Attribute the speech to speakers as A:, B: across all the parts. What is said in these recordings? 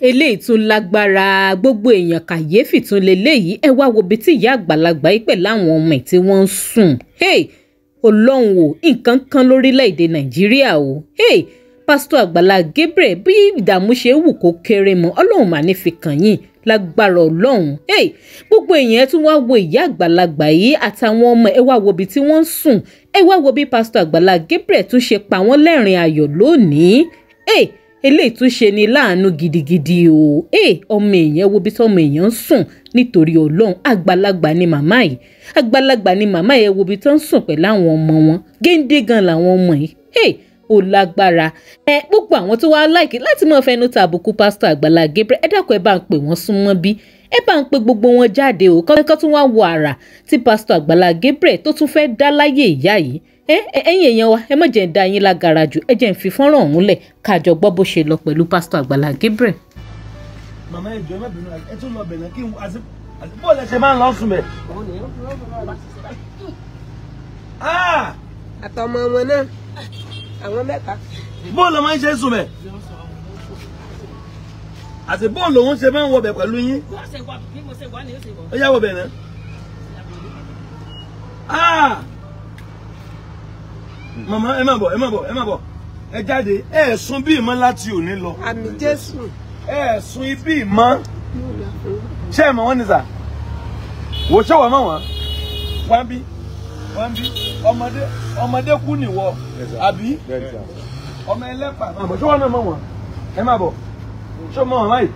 A: Eléyìí tún lágbára, gbogbo èèyàn kàyéfì tún leléyìí. Ẹ wá wo ibi tí ìyá àgbàlagbà yìí pẹ̀lú àwọn ọmọ ẹ̀ tí wọ́n ń sùn. Ọlọ́run o, nǹkan kan lórílẹ̀‐èdè Nàìjíríà o. Pásítọ̀ Àgbàlá Gabriel, bí ìdààmú ṣe wù kó kéré mọ́, Ọlọ́run mà ní fi kàn yín lágbára Ọlọ́run. Gbogbo èèyàn tún wá wo ìyá àgbàlagbà yìí àtàwọn ọmọ ẹ, wá wo ibi tí wọ́n ń sùn. Ẹ wá wo bí Pásítọ̀ Àgbàlá Gabriel tún ṣe pa wọ́n lẹ́rìn ayọ̀ lónìí. Eléyìí tún ṣe ni láàánú gidigidi o. Ọmọ èèyàn, wo bí tọmọ èèyàn ń sùn nítorí Ọlọ́run. Àgbàlagbà ni màmá yìí, àgbàlagbà ni màmá yìí. Wo bí tó ń sùn pẹ̀lú àwọn ọmọ wọn, géńdé gan làwọn ọmọ yìí. Ó lágbára. Gbogbo àwọn tó wá láìkí láti máa fẹnu ta àbùkù Pásítọ̀ Àgbàlá Gabriel, ẹ dákun, ẹ bá ń pè wọ́n súnmọ́ bí, ẹ bá ń pe gbogbo wọn jáde o, kọ́ tún wá wo àrà tí Pásítọ̀ Àgbàlá Gabriel tó tún fẹ́ dá láyé ìyá yìí. Ẹ̀yin èèyàn wa, ẹ má jẹ́ ń da yín lágara jù, ẹ jẹ́ ń fi fọ́nrán ọ̀hún lẹ̀ kájọ gbọ́ bó ṣe lọ pẹ̀lú Pásítọ̀ Àgbàlá Gabriel.
B: Màmá, ẹ jọ̀ọ́, ẹ má bínú, ẹ tún lọ bẹ̀rẹ̀ kí n àti bó lẹ ṣe máa ń lọ sùn bẹ̀.
C: Àtọmọ wọn náà, àwọn mẹ́ta.
B: Bó lọ máa ń ṣe sùn bẹ̀ àti bó lòun ṣe máa ń wọbẹ̀ pẹ̀lú yín, ó yá wọbẹ̀ náà. Màmá, ẹ má bọ̀, ẹ má bọ̀, ẹ má bọ̀, ẹ jáde. Ẹ sùn bí ìmọ̀ láti òní lọ.
C: Àmín Jésù.
B: Ẹ sùn ibi ìmọ̀. Ṣé ẹ mọ̀ wọ́n ní sà? Wò ṣé wọ́n mọ̀ wọ́n? Wọ́n bí, wọ́n bí ọmọdé, ọmọdé kú nìwọ àbí ọmọ ẹlẹ́pà. Ṣé wọ́n náà mọ̀ wọ́n? Ẹ má bọ̀. Ṣé o mọ̀ wọ́n báyìí?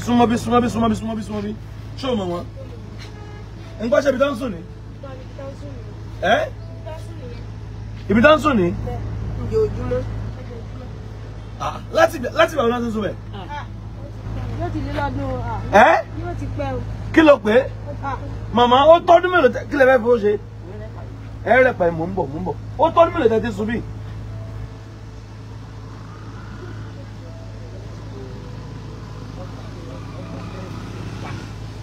B: Súnmọ́ bí, súnmọ́ bí, súnmọ́ bí, súnmọ́ bí, súnmọ́ bí. Ṣé o mọ̀ wọ́n? Ń gbọ́, ṣe ibi tó ń sùn ni? Ẹ́, ibi tó ń sùn ni?
C: Ojoojúmọ́.
B: Láti ìgbà wo náà ti ń sùn bẹ̀?
D: Yóò ti lé lọ́dún.
B: Ẹ́,
D: Yóò ti pẹ́ o.
B: Kí ló pé? Màmá, ó tọ́dún mélòó kí lè fẹ́ fowó ṣe? Ẹ rẹ̀ pa ẹ̀, mò ń bọ̀, mò ń bọ̀. Ó tọ́dún mélòó tẹ́ ti sùn bí?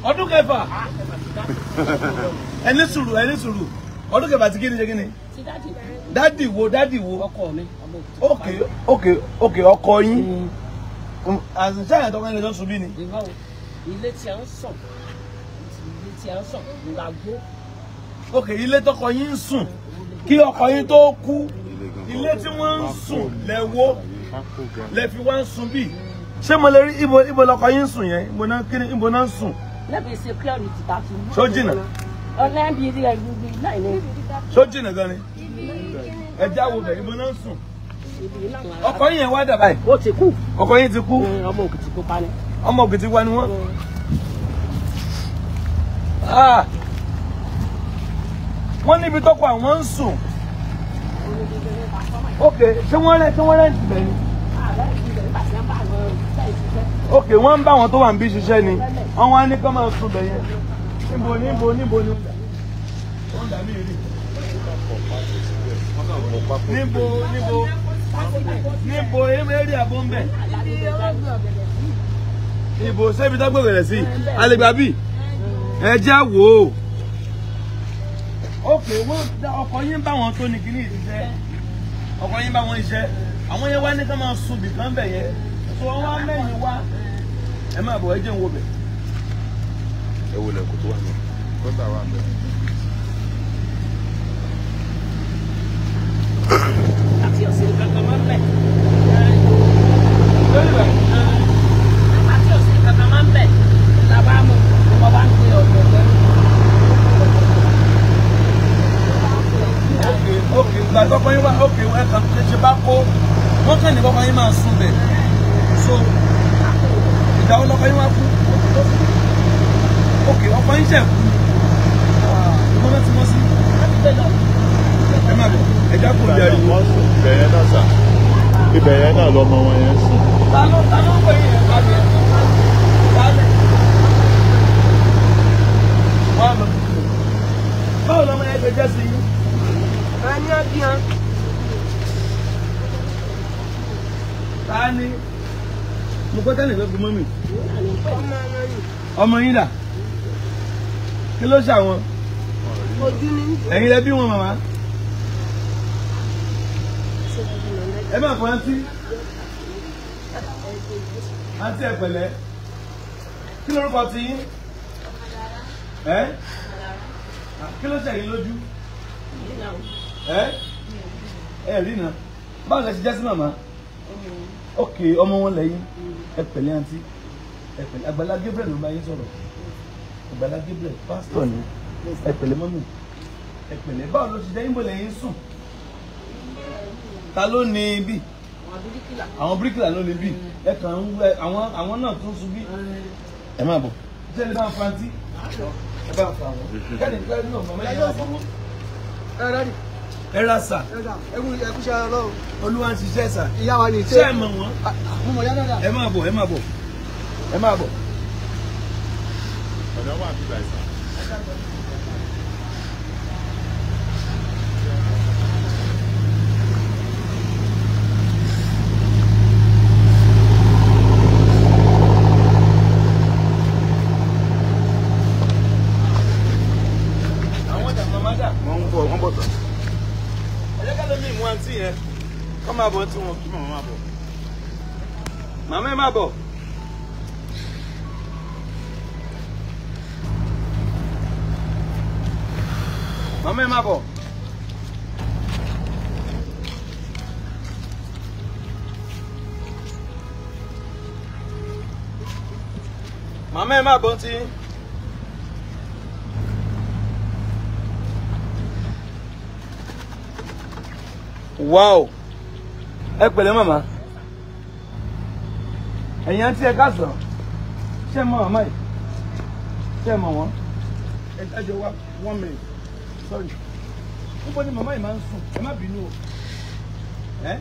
B: Ọdún kẹfà. Ẹ ní sùúrù, ẹ ní sùúrù. Ọdún kẹfà ti kí ni ṣe kí ni? Daddy wo, daddy wo?
E: Ọkọ mi.
B: Ok, ọkọ yín. Àṣìṣe àyàtọ̀ kan lè sùn bí ni?
E: Ilé tí a ń sùn, ilé tí a ń sùn ńlá gbó.
B: Ok, ilé tọkọ yín ń sùn kí ọkọ yín tó kú, ilé tí wọ́n ń sùn lẹ́wọ́ lẹ́ fi wá ń sùn bí. Ṣé mo lè rí ibo lọkọ yín ń sùn yẹn? Ibo náà kí ni, ibo náà ń sùn?
E: Lẹ́bi security ta ti mú.
B: Ṣó jìnnà?
E: Ọ̀nà bí ilé gbogbo náà ni.
B: Ṣó jìnnà gan ni? Ẹ já wo bẹ̀, ibo náà ń sùn. Ọkọ yín yẹn wá dà báyìí?
E: Ó ti kú.
B: Ọkọ yín ti kú.
E: Ọmọ Òkìtì pupa ni.
B: Ọmọ Òkìtì pupa ni wọ́n. Wọ́n níbi tọ́kọ àwọn ń sùn. Ok, ṣé wọ́n rẹ̀, ṣé wọ́n rẹ̀ ti bẹ̀ ni? Ok, wọ́n ń bá àwọn tó wà ń bí ṣiṣẹ́ ni. Wọ́n wá ní kọ́ máa sùn bẹ̀ yẹn. Níbo, níbo, níbo ni? Wọ́n dà mí rí. Níbo, níbo, níbo, eré àbọ̀ ń bẹ̀? Ibo ṣébi tó gbèrè sí? Alẹ́gbà bí? Ẹ já wò ó. Ok, wọ́n ọkọ yín bá wọn tó ní kíní ìṣiṣẹ́. Ọkọ yín bá wọn iṣẹ́. Àwọn yẹn wá ní ká máa sùn bìkan bẹ̀ yẹn. So wọ́n wá mẹ́yìn wá. Ẹ má bọ̀, ẹ jẹ́ ń wo bẹ̀.
F: Ẹ wo lẹ́kọ̀ọ́ tó wà ní. Kọ́ńtà wà bẹ̀.
E: Àti ọ̀sìn kankan máa ń bẹ̀. Àti ọ̀sìn kankan máa ń bẹ̀. Làbá mu, mo bá ń pè ọ̀dọ̀ pẹ̀lú.
B: Ok, ìgbà tọkọ yín wá, ok, ẹ kàn ṣe bá kó. Wọ́n kàn ní kọ́kọ́ yín máa sùn bẹ̀. So, ìgbà wo lọkọ yín wá kú? Ok, ọkọ yín ṣẹ̀ kú. Ìgbọ́n náà ti mọ́ sí. Ẹ má bọ̀, ẹ já kúrò bí ariwo.
F: Ibẹ̀ yẹn náà sà, ibẹ̀ yẹn náà lọmọ wọn yẹn sùn.
B: Ta ló ń pè yín ẹ̀ bá mi ẹ̀? Ta ló? Wá lọ. Báwo lọmọ yẹn ṣe jẹ́ sí yín?
C: A ní ọbíàn.
B: Ta ni? Mo gbọ́ tẹ́lẹ̀ ló fi mọ́ mi. Ọmọ yín dà? Kí ló ṣe àwọn?
C: Ojú ni.
B: Ẹ̀yin lẹ bí wọn, màmá? Ẹ má fọ àǹtí. Àǹtí ẹ pẹ̀lẹ́. Kí lorúkọ ti yín? Ẹ́ kí ló ṣẹ̀yìn lójú? Ẹ́ ẹ rí na. Báwo lẹ ṣe jẹ́ sí màmá? Ok, ọmọ wọn lẹ́yìn. Ẹ pẹ̀lẹ́ àǹtí. Ẹ pẹ̀lẹ́. Àgbàlá Gabriel ló bá yín sọ̀rọ̀. Àgbàlá Gabriel pásítọ̀ ni. Ẹ pẹ̀lẹ́ mọ́mì. Ẹ pẹ̀lẹ́. Báwo ló ṣe jẹ́ yín bó lẹ́yìn sùn? Ta ló ní ibi? Àwọn bíríkìlà ló ní bí. Ẹ kàn ń wẹ àwọn náà tún sùn bí. Ẹ máa bọ̀. Ṣé ẹ lè bá ń fa àǹtí? Ẹ bá ń fa àwọn. Kẹ́ni kẹ́ni náà màmá yẹn bá fọwọ́. Ẹ ra sà.
G: Ẹ kú iṣẹ́ Ọlọ́run.
B: Olúwa ń ṣiṣẹ́ sà.
G: Ìyá wa ni
B: ṣé ẹ mọ̀ wọ́n?
G: Mo mọ̀ yá dáadáa.
B: Ẹ máa bọ̀, ẹ máa bọ̀. Ẹ máa bọ̀.
F: Ọ̀dọ́ wà bíbá ìsà.
B: Àwọn ọjà màmá dà.
F: Wọ́n ń bọ̀, wọ́n bọ̀ tán.
B: Ẹ jẹ́ ká ló ní ìmú àǹtí yẹn. Kọ́ máa bọ̀ tí wọn.
F: Kí màmá máa bọ̀.
B: Màmá ẹ máa bọ̀. Màmá ẹ máa bọ̀. Màmá ẹ máa bọ̀ tí. Wow! Ẹ pẹ̀lẹ́ màmá. Ẹ̀yin àǹtí ẹ káàsán. Ṣé ẹ mọ̀ màmá yìí? Ṣé ẹ mọ̀ wọ́n? Ẹ jọ wá 1 minute. Sorry. Níbo ni màmá yìí máa ń sùn? Ẹ má bínú o. Ẹ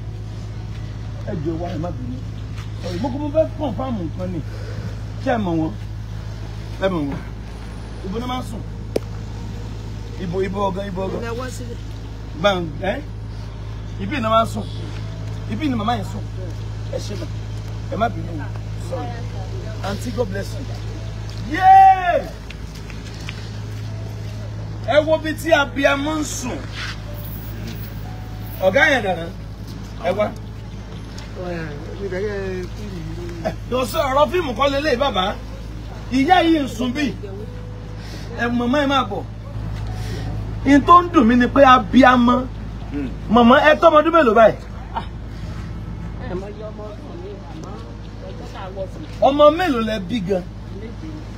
B: ẹ jọ wá, ẹ má bínú. Sorry, mo kò mọ fẹ́ kọ̀nfàmù nǹkan ni. Ṣé ẹ mọ̀ wọ́n? Ẹ mọ̀ wọ́n. Ibo ni máa ń sùn? Ibo ibo ọgán ibo ọgán. Gbàǹ ẹ́ ibi ni máa ń sùn. Ibi ni màmá yìí sùn. Ẹ ṣe mọ̀. Ẹ má bínú o. Sorry. Aunty, God bless you. Yay! Ẹ wo bí tí abiyamọ ń sùn. Ọ̀gá yẹn dànù. Ẹ wá. Lọ sọ ọ̀rọ̀ fíìmù kọ́ lélẹ̀ bàbá. Ìyá yìí ń sùn bí. Ẹ màmá ẹ máa bọ̀. In tó ń dùn mí ni pé abiyamọ. Màmá ẹ tọ́mọ ọdún mélòó báyìí? Ọmọ mélòó lẹ bí gan?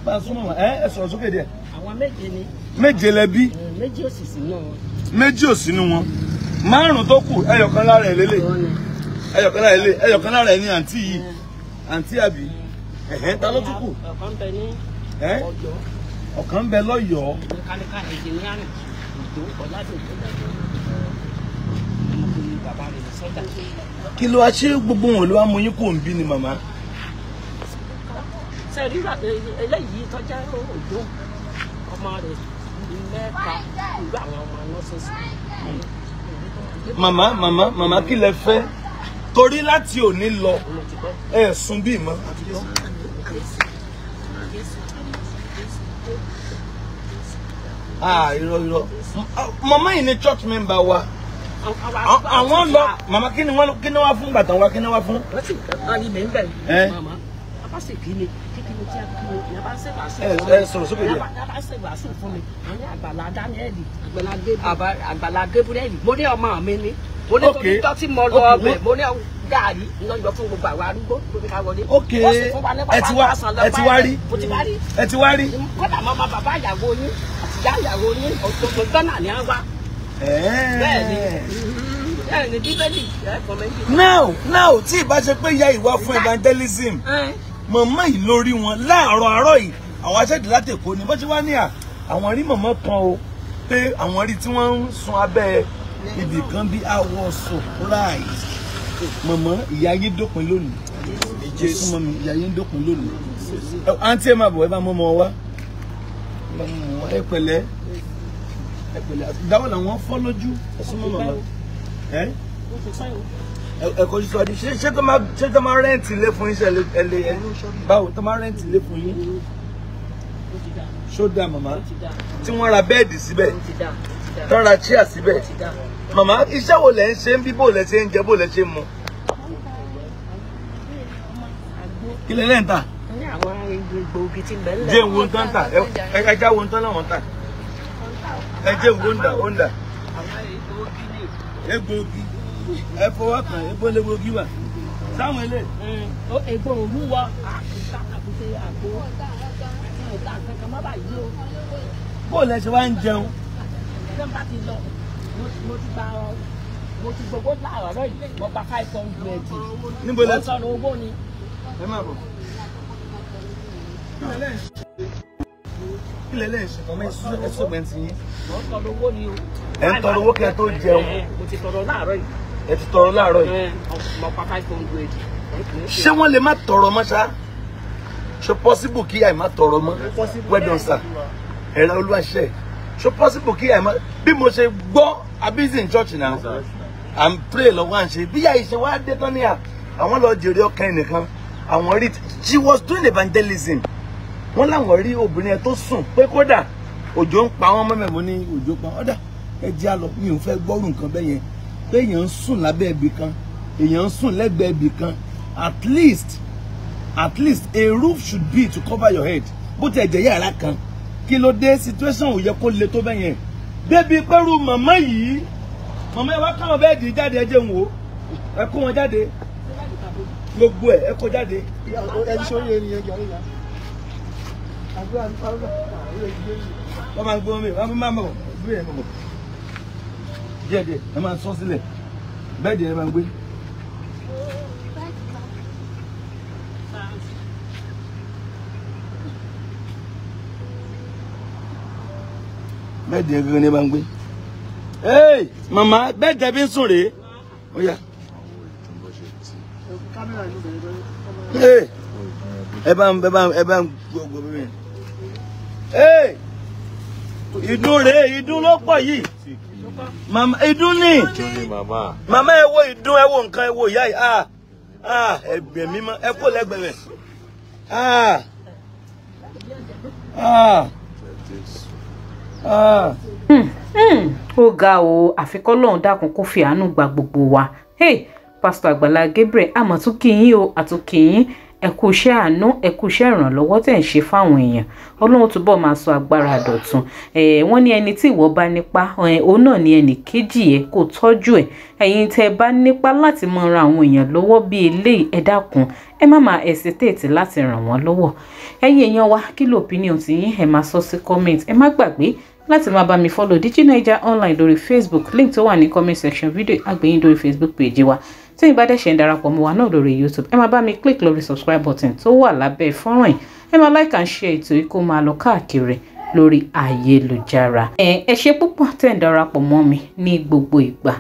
B: Bá a súnmọ́ ẹ ẹ sọ̀rọ̀ sókè díẹ̀.
E: Àwọn méje ni.
B: Méje lẹ bí.
E: Méjì ò sì sínú wọn.
B: Méjì ò sínú wọn. Márùn tó kù ẹyọ̀kan lára ẹ̀ lélẹ̀. Ẹyọ̀kan lára ẹ̀ lélẹ̀. Ẹyọ̀kan lára ẹ̀ ní àǹtí yìí. Àǹtí àbí. Ẹ̀hẹ́n ta ló tún kù?
E: Ọ̀kan bẹ ní Ọ̀yọ́.
B: Ọ̀kan bẹ lọ́yọ̀ọ́.
E: Mẹkáníkà ẹnjìníárìn Òjó Ọ̀làdòjó.
B: Kí ló wá ṣe gbogbo wọn ló wá mú yín kò ń bí ni màmá?
E: Sẹ́rí eléyìí tọ́jà Òjó ọmọ rẹ̀ mẹ́ta ìlú àwọn ọmọ nọ́ọ̀sì.
B: Màmá màmá màmá kí lẹ fẹ́? Torí láti òní lọ ẹ sùn bí mọ́. Ah irọ́ irọ́. Màmá yìí ni church member wa. Àwọn lọ màmá kí ni wọ́n fún bàtà wa kí ni wọ́n fún.
E: Wọ́n sì kàn ní bẹ́ẹ̀ bẹ́ẹ̀. Màmá a bá sì kí ni kíkí ni tí a kí ni a bá ṣe wàásù.
B: Ẹ sọ̀rọ̀ sókè díẹ̀.
E: A bá ṣe wàásù fún mi. Àwọn ní Àgbàlá Dáníẹ́lì Àgbàlá Gabriel mo ní ọmọ mi ni. Mo ní torí tọ́tí mo lọ ọbẹ̀ mo ní gàárì lọ́jọ́ fún gbogbo àwọn arúgbó tó fi ká wọlé.
B: Ok ẹ ti wá ẹ ti wá rí ẹ ti wá rí.
E: Kódà mo mọ bàbá ìyàwó yín àti ìyá ìyàwó yín òtòtò Gánà ni wọ́n wá. Bẹ́ẹ̀ni bẹ́ẹ̀ni Bíbélì ẹ̀kọ́ méjì.
B: Now tí ìbá ṣe pé ìyá ìwà fún evangelism màmá yìí lórí wọn láàárọ̀ àárọ̀ yìí àwọn aṣẹ́dì láti Èkó ni bó ṣe wá ní à àwọn rí màmá kan o pé àwọn rí tí wọ́n ń sun abẹ́ ibì kan bí àwọ̀ surprise. Màmá ìyá yín dópin lónìí. Jésù mọ́ mi ìyá yín dópin lónìí. Àǹtí ẹ máa bọ̀ ẹ bá mọ́ ọmọ wa ẹ pẹ̀lẹ́ ẹ pẹ̀lẹ́ dáwọ́ làwọn fọ́ lójú ẹ súnmọ́ màmá ẹ ẹ kọjú sọ adi ṣé tó máa rẹ́ǹtì ilé fún yín ṣe ẹ lè ẹ báwo tó máa rẹ́ǹtì ilé fún yín ṣó dáa màmá tí wọ́n ra bẹ́ẹ̀dì síbẹ̀ tó ra chíà síbẹ̀ màmá iṣẹ́ wo lẹ̀ ń ṣe ń bí bó lẹ̀ ṣe ń jẹ bó lẹ̀ ṣe ń mu. Kí lẹ lẹ́ ń tà?
E: Ní àwọn egbòogi tí ń bẹ ńlẹ̀.
B: Jẹ́ wo ń tán tà, ẹ já wo ń tán láwọn tà. Ẹ jẹ́ wo ń dà, ó ń dà.
E: Àwọn egbòogi ni.
B: Egbòogi. Ẹ fọwọ́ kàn, egbò légbòogi wà. Sáwọn ilé.
E: Egbò òwúwọ. Àkùtà àkùtà àgbo. Àti kankan má báyìí o.
B: Bó lẹ ṣe wá ń jẹun?
E: Ṣé n bá ti lọ? Mo ti gba mo ti gbogbo láàárọ̀ yìí, mo gba 500.
B: Níbo lẹ
E: ti sọ̀rọ̀ owó ni?
B: Ẹ má bọ̀. Kí lẹ lẹ́ ń ṣe? Ọmọ ẹ sọ̀gbẹ́ ti yín.
E: Mo ń tọrọ owó ni o.
B: Ẹ ń tọrọ owó kẹ́ tó jẹun.
E: Mo ti tọrọ láàárọ̀ yìí.
B: Ẹ ti tọrọ láàárọ̀ yìí.
E: Mo gba 500.
B: Ṣé wọ́n lè má tọrọ mọ́ ṣá? Ṣé possible kí àì má tọrọ mọ́? Well done sir. Ẹ̀rọ olúwaṣẹ́. Ṣé possible kí àì má? Bí mo ṣe gbọ́, I'm busy in church now. I'm pray lọ́wọ́ à ń ṣe. Bí àì ṣe wá dé tán ní à, àwọn lọ jèrè ọkàn ẹnìkan. Àwọn rí, she was doing evangelism. Wọ́n láwọn rí obìnrin ẹ tó sùn pé kódà òjò ń pa wọ́n mọ́mẹ́ mo ní òjò pa ọ̀dà ẹ jẹ́ á lọ, mi ò fẹ́ gbọ́rù nǹkan bẹ́ẹ̀ yẹn. Pé èèyàn ń sùn lábẹ́ ibì kan, èèyàn ń sùn lẹ́gbẹ̀ẹ́ ibì kan. At least a roof should be to cover your head. Bó ti ẹ̀jẹ̀ yàrá kan, kí ló dé situation ò yẹ kó le tó bẹ́ẹ̀ yẹn. Débi pẹ́rù màmá yìí, màmá ẹ wá káwọn bẹ́ẹ̀dì jáde, ẹ jẹun wò, ẹ kó wọn jáde, gbogbo ẹ kó jáde.
G: Ẹ ti sórí ẹni yẹn jàre yá. Àdúrà ní pàrọ̀
B: Wọ́n máa ń gbé wọn mi, wọ́n máa ń bọ̀, gbé ẹ̀ bọ̀. Díẹ̀ díẹ̀, ẹ máa sọ sílẹ̀, bẹ́ẹ̀dì ẹ máa ń gbé. Bẹ́ẹ̀dì ẹ gbé ní bá ń gbé. Ee màmá bẹ́ẹ̀dì ẹ bí ń sùn rèé. Ó yá. Ee ẹ bá ń gbogbo mi. Ee ìdun rèé, ìdun ló pọ̀ yìí. Màmá ìdun ni. Màmá ẹ wo ìdun, ẹ wo nǹkan, ẹ wo ìyá yìí. Ah ah ẹgbẹ̀ mímọ́, ẹ kó lẹ́gbẹ̀ẹ́ rẹ̀. Ah ah.
A: Ó ga o, àfi k'Ọlọ́run dákun kó fi àánú gba gbogbo wa. Hey, Pastor Àgbàlá Gabriel, àmọ́ tún kí yín o, àtún kí yín. Ẹ kú iṣẹ́ àánú, ẹ kú iṣẹ́ ìrànlọ́wọ́ tẹ̀ ń ṣe fáwọn èèyàn. Ọlọ́run túbọ̀ máa sọ agbára dọ̀tun. Wọ́n ní ẹni tí ìwọ bá nípa, òun náà ni ẹnì kejì ẹ kó tọ́jú ẹ̀. Ẹ̀yin tẹ́ bá nípa láti máa ran àwọn èèyàn lọ́wọ́ bí eléyìí, ẹ dákun, ẹ má máa hesitate láti ràn wọ́n lọ́wọ́. Ẹ̀yin èèyàn wa, kí ló opinion ti yín? Ẹ máa sọ sí comment. Ẹ má gbàgbé láti máa bá mi follow DigiNaija online lórí Facebook, link tó wà ní comment section video àgbẹ̀yìn lórí Facebook page wa. Tí ìbá dẹ̀ ṣe ń darapọ̀ mọ́ wa náà lórí YouTube, ẹ máa bá mi click lórí subscribe button tó wà lábẹ́ fọ́nrán yìí. Ẹ máa like and share ètò yìí kó máa lọ káàkiri lórí ayélujára. Ẹ ṣé púpọ̀ tẹ̀ ń darapọ̀ mọ́ mi ní gbogbo ìgbà.